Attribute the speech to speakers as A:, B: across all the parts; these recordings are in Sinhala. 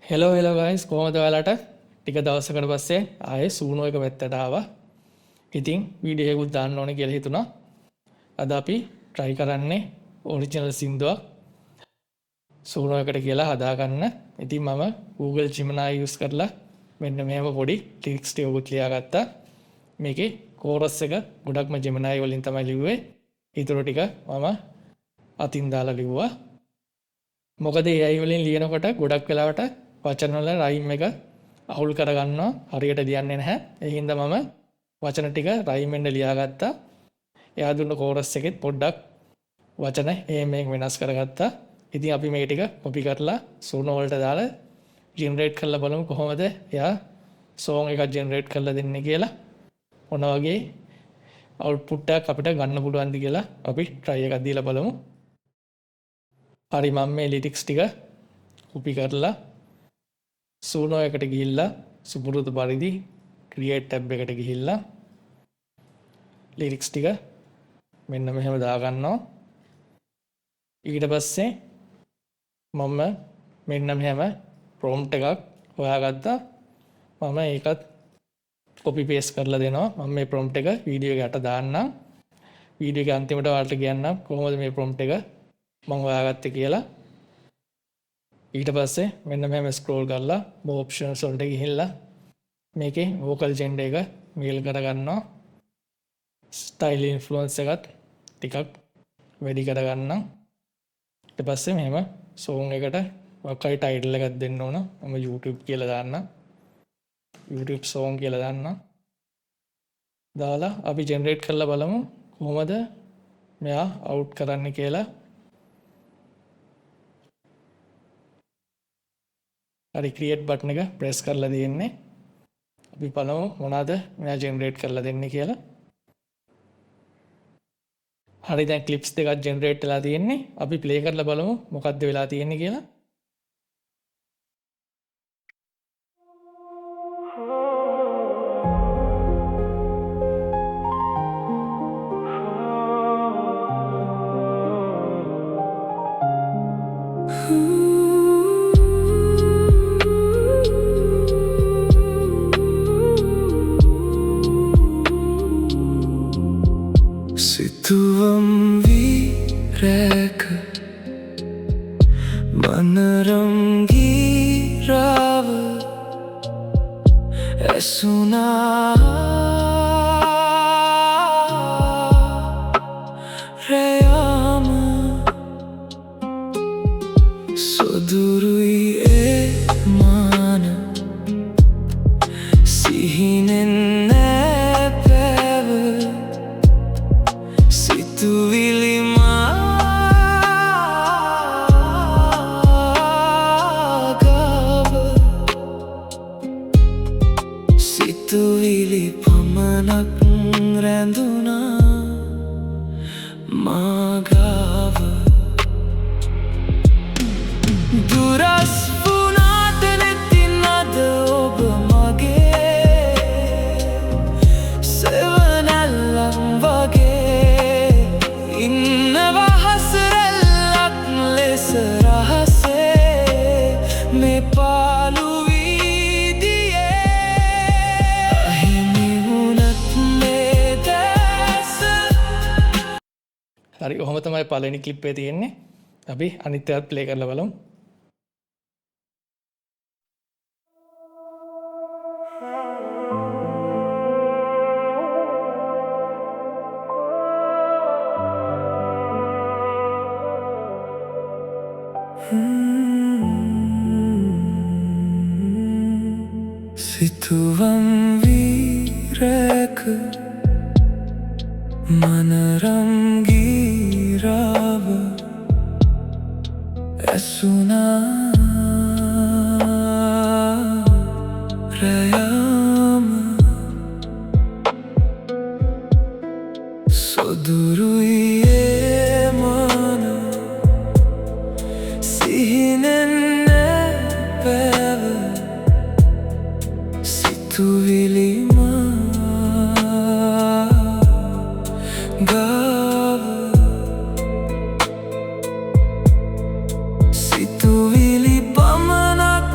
A: හෙලෝ හෙලෝ ගයිස්, කොහොමද ඔයාලට? ටික දවසකට පස්සේ ආයේ සූනෝ එක පැත්තට ආවා. ඉතින් වීඩියෝ එකකුත් දාන්න ඕනේ කියලා හිතුණා. අද අපි try කරන්නේ ඔරිජිනල් සින්දුවක් සූනෝ එකට කියලා හදාගන්න. ඉතින් මම Google Gemini use කරලා මෙන්න මෙහෙම පොඩි ලිරික්ස් ටිකකුත් ලියාගත්තා. මේකේ කෝරස් එක ගොඩක්ම Gemini වලින් තමයි ලිව්වේ. ඊටු ටික මම අතින් දාලා ලිව්වා. මොකද AI වලින් ලියනකොට ගොඩක් වෙලාවට වචන වල රයිම් එක අවුල් කරගන්නවා, හරියට ලියන්නේ නැහැ. ඒ හින්දා මම වචන ටික රයිම් වෙන්න ලියාගත්තා. එයා දුන්න කෝරස් එකෙත් පොඩ්ඩක් වචන එහෙම මෙහෙම වෙනස් කරගත්තා. ඉතින් අපි මේ ටික කොපි කරලා සූනෝ වලට දාලා ජෙනරේට් කරලා බලමු කොහොමද එයා සෝං එකක් ජෙනරේට් කරලා දෙන්නේ කියලා. මොන වගේ අවුට්පුට් එකක් අපිට ගන්න පුළුවන්ද කියලා අපි try එකක් දීලා බලමු. හරි, මම මේ ලිරික්ස් ටික කොපි කරලා සූනෝ එකට ගිහිල්ලා සුපුරුදු පරිදි ක්‍රියේට් ටැබ් එකට ගිහිල්ලා ලිරික්ස් ටික මෙන්න මෙහෙම දාගන්නවා. ඊට පස්සේ මම මෙන්න මෙහෙම ප්‍රොම්ප්ට් එකක් හොයාගත්තා. මම ඒකත් කොපි පේස්ට් කරලා දෙනවා. මම මේ ප්‍රොම්ප්ට් එක වීඩියෝ එකට දාන්නම්. වීඩියෝ එක අන්තිමට ඔයාලට කියන්නම් කොහොමද මේ ප්‍රොම්ප්ට් එක මම හොයාගත්තේ කියලා. ඊට පස්සේ මෙන්න මෙහෙම ස්ක්‍රෝල් කරලා more options වලට ගිහිල්ලා මේකේ vocal gender එක මේල් කරගන්නවා. ස්ටයිල් ඉන්ෆ්ලුවන්ස් එකත් ටිකක් වැඩි කරගන්නම්. ඊට පස්සේ මෙහෙම සෝං එකට මොකක් හරි ටයිටල් එකක් දෙන්න ඕන. මම YouTube කියලා දාන්නම්. YouTube song කියලා දාන්නම්. දාලා අපි ජෙනරේට් කරලා බලමු කොහොමද මෙයා අවුට් කරන්නේ කියලා. හරි, ක්‍රියේට් බටන් එක ප්‍රෙස් කරලා තියෙන්නේ. අපි බලමු මොනවාද මෙයා ජෙනරේට් කරලා දෙන්නේ කියලා. හරි, දැන් ක්ලිප්ස් දෙකක් ජෙනරේට් වෙලා තියෙන්නේ. අපි ප්ලේ කරලා බලමු මොකද්ද වෙලා තියෙන්නේ කියලා.
B: සිතුවම් වී රැක මනරම් ගීරාව ඇසුනා රැයාම සොදුරුයි ඒ මාන සිහිනෙන් නෑ පැව සිතුවිලි මා ගාව සිතුවිලි පමණක් රැඳුනා මා ගාව දුරස් වුණාට නෙතින් අද ඔබ මගේ සෙවණැල්ලක් වගේ ඉන්නවා හසරැල්ලක් ලෙස රහසේ මේ පාළු වීදියේ අහිමි වුණත් මේ දැස.
A: හරි, ඔහොම තමයි පළවෙනි ක්ලිප් එකේ තියෙන්නේ. අපි අනිත් ඒවාත් ප්ලේ කරලා බලමු.
B: සිතුවම් වී රැක මනරම් ගීරාව ඇසුනා රැයාම සොදුරුයි ඒ මාන සිහිනෙන් නෑ පැව සිතුවිලි මා ගාව සිතුවිලි පමණක්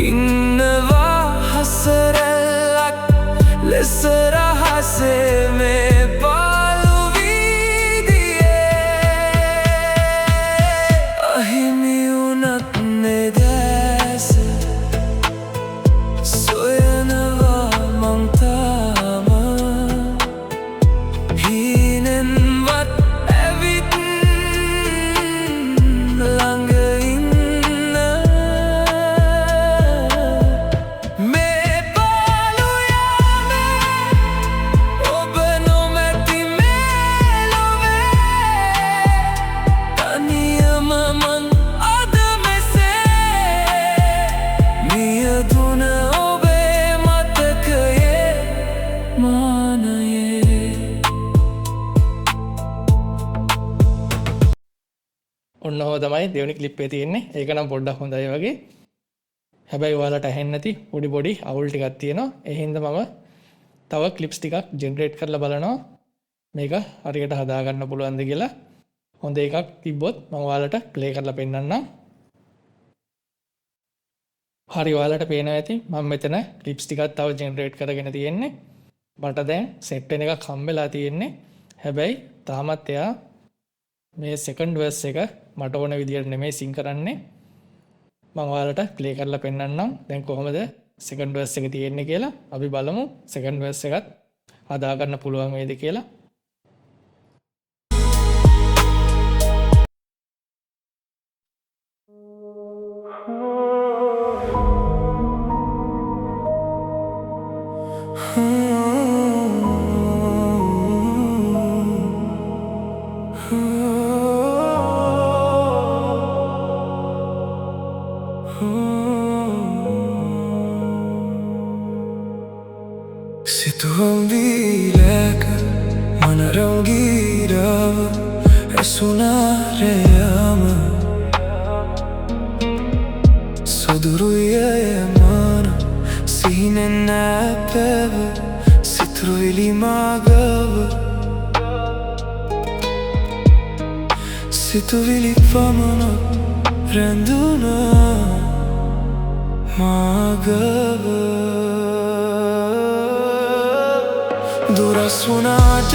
B: ඉන්නවා හසරැල්ලක් ලෙස රහසේ මේ පාළු වීදියේ. අහිමි වුණත් නෙදැස සොයනවා මං තාම. හීනෙන්වත් ඇවිත් ළඟ ඉන්න. මේ පාළු යාමේ ඔබ නොමැති මේ ලොවේ තනියම මං අද මෙසේ මියදුන ඔබේ මතකයේ මානයේ.
A: ඔන්න ඔහොම තමයි දෙවෙනි ක්ලිප් එකේ තියෙන්නේ. ඒක නම් පොඩ්ඩක් හොඳයි වගේ. හැබැයි ඔයාලට ඇහෙන්නේ නැති පොඩි පොඩි අවුල් ටිකක් තියෙනවා. ඒ හින්දා මම තව ක්ලිප්ස් ටිකක් ජෙනරේට් කරලා බලනවා මේක හරියට හදාගන්න පුළුවන්ද කියලා. හොඳ එකක් තිබ්බොත් මම ඔයාලට ප්ලේ කරලා පෙන්නන්නම්. හරි, ඔයාලට පේනවා ඇති මම මෙතන ක්ලිප්ස් ටිකක් තව ජෙනරේට් කරගෙන තියෙන්නේ. මට දැන් සෙට් වෙන එකක් හම්බෙලා තියෙන්නේ. හැබැයි තාමත් එයා මේ සෙකන්ඩ් වර්ස් එක මට ඕන විදියට නෙමෙයි සිං කරන්නේ. මම ඔයාලට ප්ලේ කරලා පෙන්නන්නම් දැන් කොහොමද සෙකන්ඩ් වර්ස් එක තියෙන්නේ කියලා. අපි බලමු සෙකන්ඩ් වර්ස් එකත් හදාගන්න පුළුවන් වේද කියලා.
B: සිතුවම් වීලක මනරංගීරව ඇසුනාරයම සොදුරුයමන සිහිනෙන් නෑපැව සිතුවිලි මාගව සිතුවිලි පමණක් රැඳුනා මාගව. දුරස් වුණාට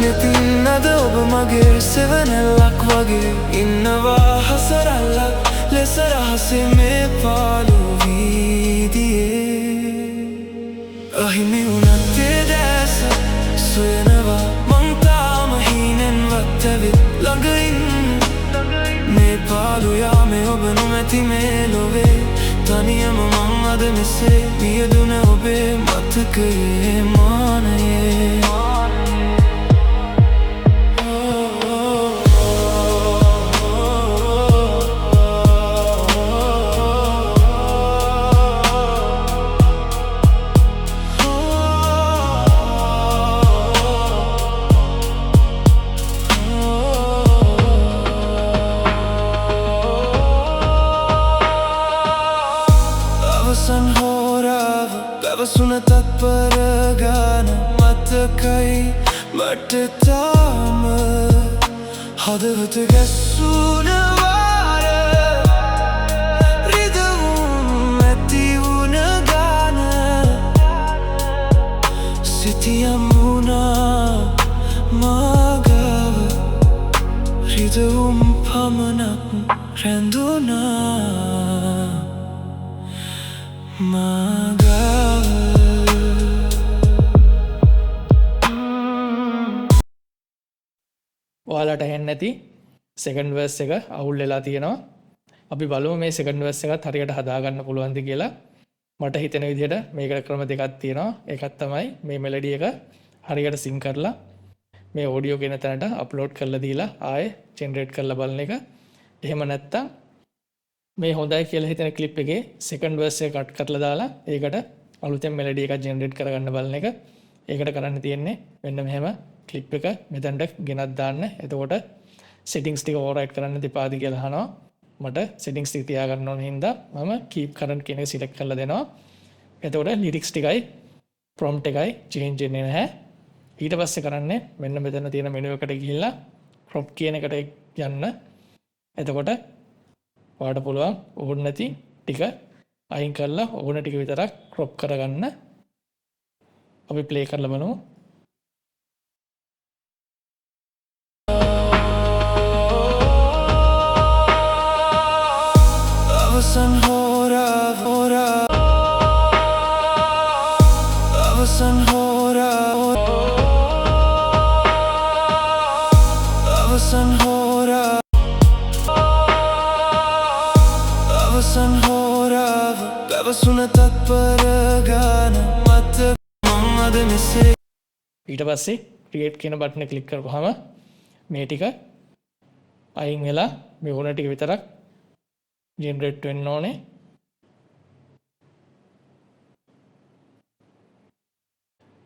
B: නෙතින් අද ඔබ මගේ සෙවණැල්ලක් වගේ ඉන්නවා හසරැල්ලක් ලෙස රහසේ මේ පාළු වීදියේ. අහිමි වුණත් ඒ දැස සොයනවා මං තාම හීනෙන්වත් ඇවිත් ළඟ ඉන්න. මේ පාළු යාමේ ඔබ නොමැති මේ ලොවේ තනියම මං අද මෙසේ මියදුන ඔබේ මතකයේ මානයේ. අවසන් හෝරාව පැවසුන තත්පර ගාන මතකයි මට තාම. හදවත ගැස්සුන වාර රිදවුම් ඇති වුණ ගාන සිතියම් වුණා මාගාව රිදවුම් පමණක් රැඳුණා මාගාව.
A: ඔයාලට ඇහෙන්නේ නැති සෙකන්ඩ් වර්ස් එක අවුල් වෙලා තියෙනවා. අපි බලමු මේ සෙකන්ඩ් වර්ස් එකත් හරියට හදාගන්න පුළුවන්ද කියලා. මට හිතෙන විදිහට මේකට ක්‍රම දෙකක් තියෙනවා. එකක් තමයි මේ මෙලඩි එක හරියට සිං කරලා මේ ඔඩියෝ කියන තැනට අප්ලෝඩ් කරලා දීලා ආයේ ජෙනරේට් කරලා බලන එක. එහෙම නැත්නම් මේ හොඳයි කියලා හිතෙන ක්ලිප් එකේ සෙකන්ඩ් වර්ස් එක කට් කරලා දාලා ඒකට අලුතෙන් මෙලඩි එකක් ජෙනරේට් කරගන්න බලන එක. ඒකට කරන්න තියෙන්නේ මෙන්න මෙහෙම ක්ලිප් එක මෙතනට ගෙනත් දාන්න. එතකොට සෙටින්ග්ස් ටික ඕවර්රයිට් කරන්න දෙපාද කියලා අහනවා. මට සෙටින්ග්ස් ටික තියාගන්න ඕන හින්දා මම කීප් කරන්ට් කියන එක සිලෙක්ට් කරලා දෙනවා. එතකොට ලිරික්ස් ටිකයි ප්‍රොම්ප්ට් එකයි චේන්ජ් වෙන්නේ නැහැ. ඊට පස්සේ කරන්නේ මෙන්න මෙතන තියෙන මෙනු එකට ගිහිල්ලා ක්‍රොප් කියන එකට යන්න. එතකොට ඔයාලට පුළුවන් ඕන නැති ටික අයින් කරලා ඕන ටික විතරක් ක්‍රොප් කරගන්න. අපි ප්ලේ කරලා බලමු.
B: අවසන් හෝරාව හෝරා අවසන් හෝරාව අවසන් හෝරාව අවසන් හෝරාව පැවසුන තත්පර ගාන මත මං අද මෙසේ.
A: ඊට පස්සේ ක්‍රියේට් කියන බටන් එක ක්ලික් කරපුවාම මේ ටික අයින් වෙලා මේ ඕන ටික විතරක් ජෙනරේට් වෙන්න ඕනේ.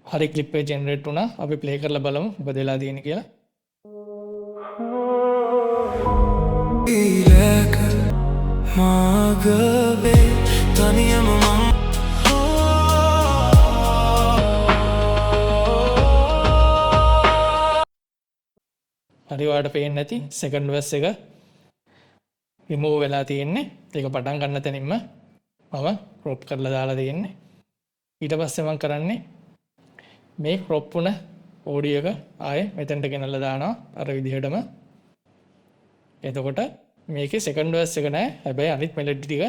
A: හරි, ක්ලිප් එක ජෙනරේට් වුණා. අපි ප්ලේ කරලා බලමු මොකද වෙලා තියෙන්නේ කියලා.
B: ඊලක මාගවේ තනියම මං
A: හරි, ඔයාලට පේන්නේ නැති සෙකන්ඩ් වර්ස් එක රිමූව් වෙලා තියෙන්නේ. ඒක පටන් ගන්න තැනින්ම මම ක්‍රොප් කරලා දාලා තියෙන්නේ. ඊට පස්සේ මම කරන්නේ මේ ක්‍රොප් වුණ ඔඩියෝ එක ආයේ මෙතනට ගෙනල්ලා දානවා අර විදිහටම. එතකොට මේකේ සෙකන්ඩ් වර්ස් එක නෑ, හැබැයි අනිත් මෙලඩි ටික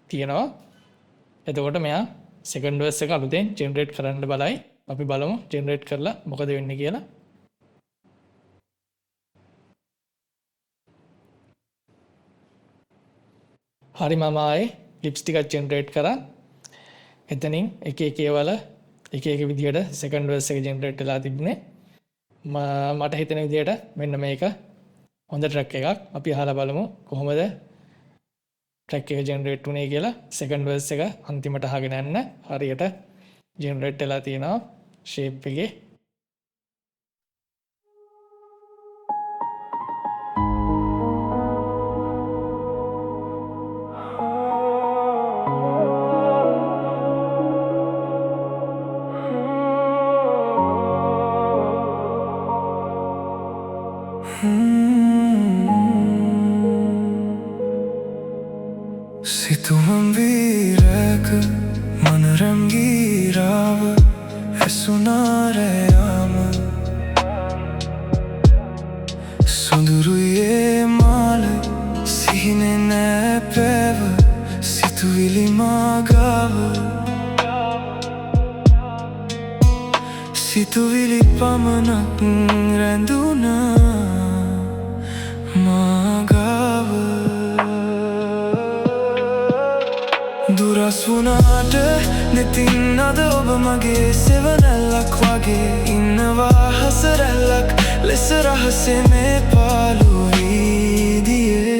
A: තියෙනවා. එතකොට මෙයා සෙකන්ඩ් වර්ස් එක අලුතෙන් ජෙනරේට් කරන්න බලයි. අපි බලමු ජෙනරේට් කරලා මොකද වෙන්නේ කියලා. හරි, මම ආයේ ක්ලිප්ස් ටිකක් ජෙනරේට් කරා. එතනින් එක එක ඒවල එක එක විදිහට සෙකන්ඩ් වර්ස් එක ජෙනරේට් වෙලා තිබුණේ. මට හිතෙන විදිහට මෙන්න මේක හොඳ ට්‍රැක් එකක්. අපි අහලා බලමු කොහොමද ට්‍රැක් එක ජෙනරේට් වුණේ කියලා. සෙකන්ඩ් වර්ස් එක අන්තිමට අහගෙන යන්න. හරියට ජෙනරේට් වෙලා තියෙනවා ෂේප් එකේ.
B: සිතුවම් වීරක මනරම් ගීරාව ඇසුනාරයාම සොඳුරුයේ මාල සිහිනේ නෑ පැව සිතුවිලි මාගාව සිතුවිලි පමණක් රැඳුනා මාගාව දුරස් වුණාට නෙතින් අද ඔබ මගේ සෙවණැල්ලක් වගේ ඉන්නවා හසරැල්ලක් ලෙස රහසේ මේ පාළු වීදියේ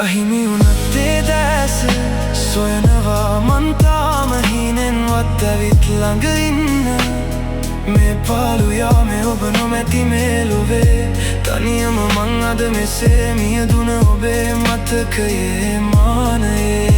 B: අහිමි වුණත් ඒ දැස සොයනවා මං තාම හීනෙන්වත් ඇවිත් ළඟ ඉන්න මේ පාළු යාමේ ඔබ නොමැති මේ ලොවේ තනියම මං අද මෙසේ මියදුන ඔබේ මතකයේ මානයේ.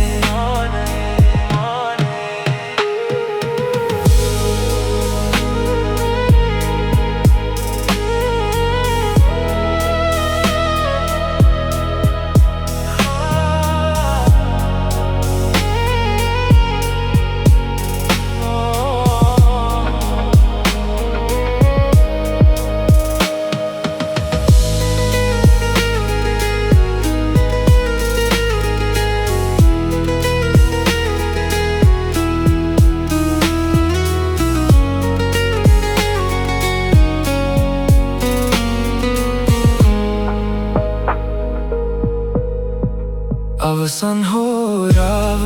B: අවසන් හෝරාව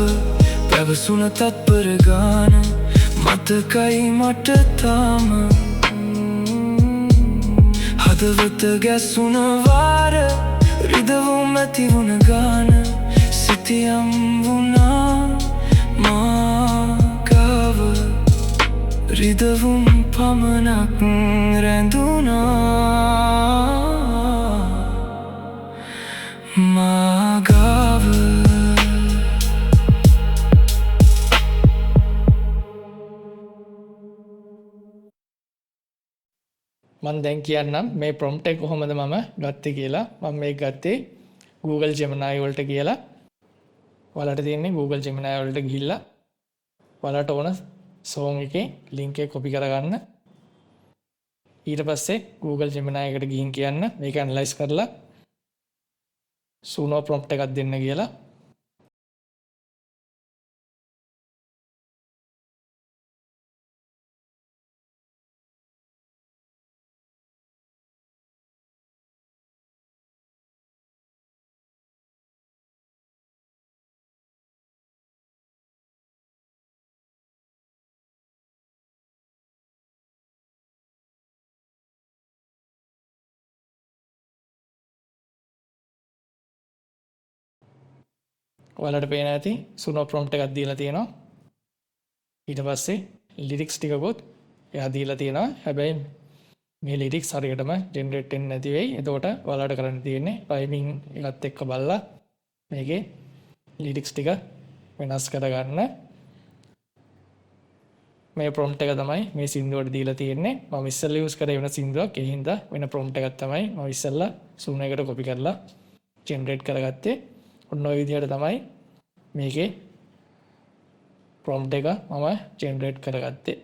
B: පැවසුන තත්පර ගාන මතකයි මට තාම හදවත ගැස්සුන වාර රිදවුම් ඇති වුණ ගාන සිතියම් වුණා මා ගාව රිදවුම් පමණක් රැඳුණා මා ගාව.
A: මං දැන් කියන්නම් මේ ප්‍රොම්ප්ට් එක කොහොමද මම ගත්තේ කියලා. මම මේක ගත්තේ Google Gemini වලට කියලා. ඔයාලට තියෙන්නේ Google Gemini වලට ගිහිල්ලා ඔයාලට ඕන සෝං එකේ ලින්ක් එක කොපි කරගන්න. ඊට පස්සේ Google Gemini එකට ගිහින් කියන්න මේක ඇනලයිස් කරලා Suno prompt එකක් දෙන්න කියලා. ඔයාලට පේන ඇති Suno prompt එකක් දීලා තියෙනවා. ඊට පස්සේ ලිරික්ස් ටිකකුත් එයා දීලා තියෙනවා. හැබැයි මේ ලිරික්ස් හරියටම ජෙනරේට් වෙන්නේ නැති වෙයි. එතකොට ඔයාලට කරන්න තියෙන්නේ රයිමින් එකත් එක්ක බලලා මේකේ ලිරික්ස් ටික වෙනස් කරගන්න. මේ ප්‍රොම්ප්ට් එක තමයි මේ සින්දුවට දීලා තියෙන්නේ. මම ඉස්සෙල්ලා යූස් කරේ වෙන සින්දුවක්. ඒ හින්දා වෙන ප්‍රොම්ප්ට් එකක් තමයි මම ඉස්සෙල්ලා Suno එකට කොපි කරලා ජෙනරේට් කරගත්තේ. ඔන්න ඔය විදිහට තමයි මේකේ ප්‍රොම්ප්ට් එක මම ජෙනරේට් කරගත්තේ.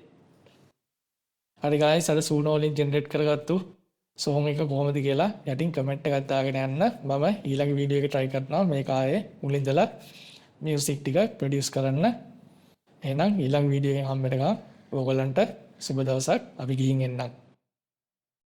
A: හරි ගායිස්, අර Suno වලින් ජෙනරේට් කරගත්තු සෝං එක කොහොමද කියලා යටින් කමෙන්ට් එකක් දාගෙන යන්න. මම ඊළඟ වීඩියෝ එක try කරනවා මේක ආයේ මුලින් ඉඳලා මියුසික් ටික ප්‍රොඩියුස් කරන්න. එහෙනම් ඊළඟ වීඩියෝ එකෙන් හම්බ වෙනකම් ඔයගොල්ලන්ට සුබ දවසක්. අපි ගිහින් එන්නම්.